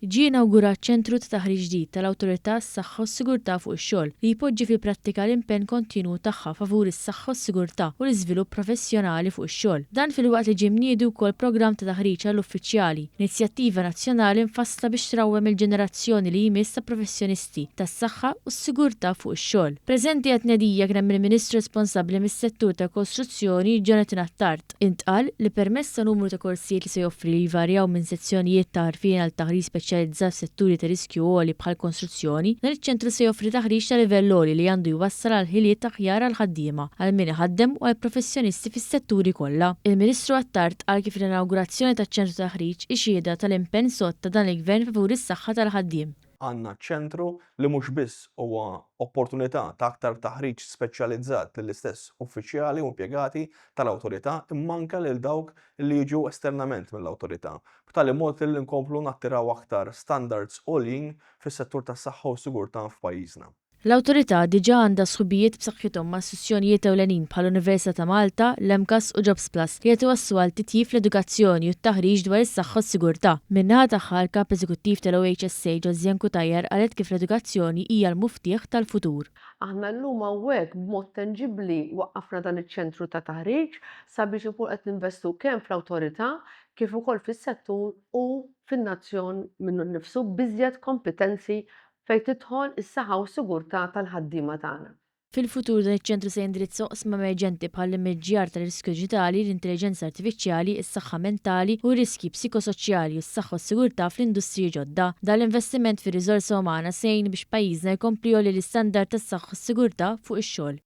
Ġie inawgurat ċentru ta' taħriġ ġdid tal-Awtorità għas-Saħħa u s-Sigurtà fuq ix-Xogħol li jpoġġi fil-prattika l-impenn kontinwu tagħha favur is-saħħa u s-sigurtà u l-iżvilupp professjonali fuq ix-xogħol. Dan filwaqt li ġie mniedi wkoll programm ta' taħriġ għall-uffiċjali, inizjattiva nazzjonali mfassla biex trawwem il-ġenerazzjoni li jmiss ta' professjonisti tas-saħħa u s-sigurtà fuq ix-xogħol. Preżenti għat-tnedija kien hemm il-Ministru responsabbli mis-settur tal-kostruzzjoni Jonathan Attard. Intqal li permezz ta' numru ta' korsijiet li se joffri li jvarjaw minn sezzjonijiet ta' għarfien għal taħriġ speċjalizzat f'setturi ta' riskju għoli bħall-konstruzzjoni, dan iċ-ċentru se joffri taħriġ ta' livell għoli li għandu jwassal għal ħiliet aħjar għall-ħaddiema, għal min iħaddem u għall-professjonisti fis-setturi kollha. Il-Ministru Attard qal kif l-inawgurazzjoni taċ-ċentru ta' taħriġ hi xhieda tal-impenn sod ta' dan il-Gvern favur is-saħħa tal-ħaddiem. Għandna ċentru li mhux biss huwa opportunità ta' aktar taħriġ speċjalizzat lill-istess uffiċjali u impjegati tal-Awtorità imma anke lil dawk li jiġu esternament mill-Awtorità, b'tali mod li nkomplu nattiraw aktar standards għoljin fis-settur tas-saħħa u s-sigurtà f'pajjiżna. L-Awtorità diġà għandha sħubijiet b'saħħithom ma' istituzzjonijiet ewlenin bħall-Università ta' Malta, l-MCAST u Jobsplus li qed iwasslu għal titjib fl-edukazzjoni u t-taħriġ dwar is-saħħa u s-sigurtà. Min-naħa tagħha, l-Kap Eżekuttiv tal-OHSA, Josiane Cutajar qalet kif l-edukazzjoni hija l-muftieħ tal-futur. Aħna llum hawnhekk b'mod tanġibbli waqqafna dan iċ-ċentru ta' taħriġ sabiex inkunu qed ninvestu kemm fl-awtorità kif ukoll fis-settur u fin-nazzjon minnu nnifsu b'iżjed kompetenzi fejn tidħol is-saħħa u s-sigurtà tal-ħaddiema tagħna. Fil-futur dan iċ-ċentru se jindirizza oqsma emerġenti bħall-immiġġjar tal-riskju diġitali, l-intelliġenza artifiċjali, is-saħħa mentali u r-riskji psikosoċjali u s-saħħa u s-sigurtà fl-industriji ġodda. Dan l-investiment fir-riżorsa umana se jgħin biex pajjiżna jkompli jgħolli l-istandard tas-saħħa u s-sigurtà fuq ix-xogħol.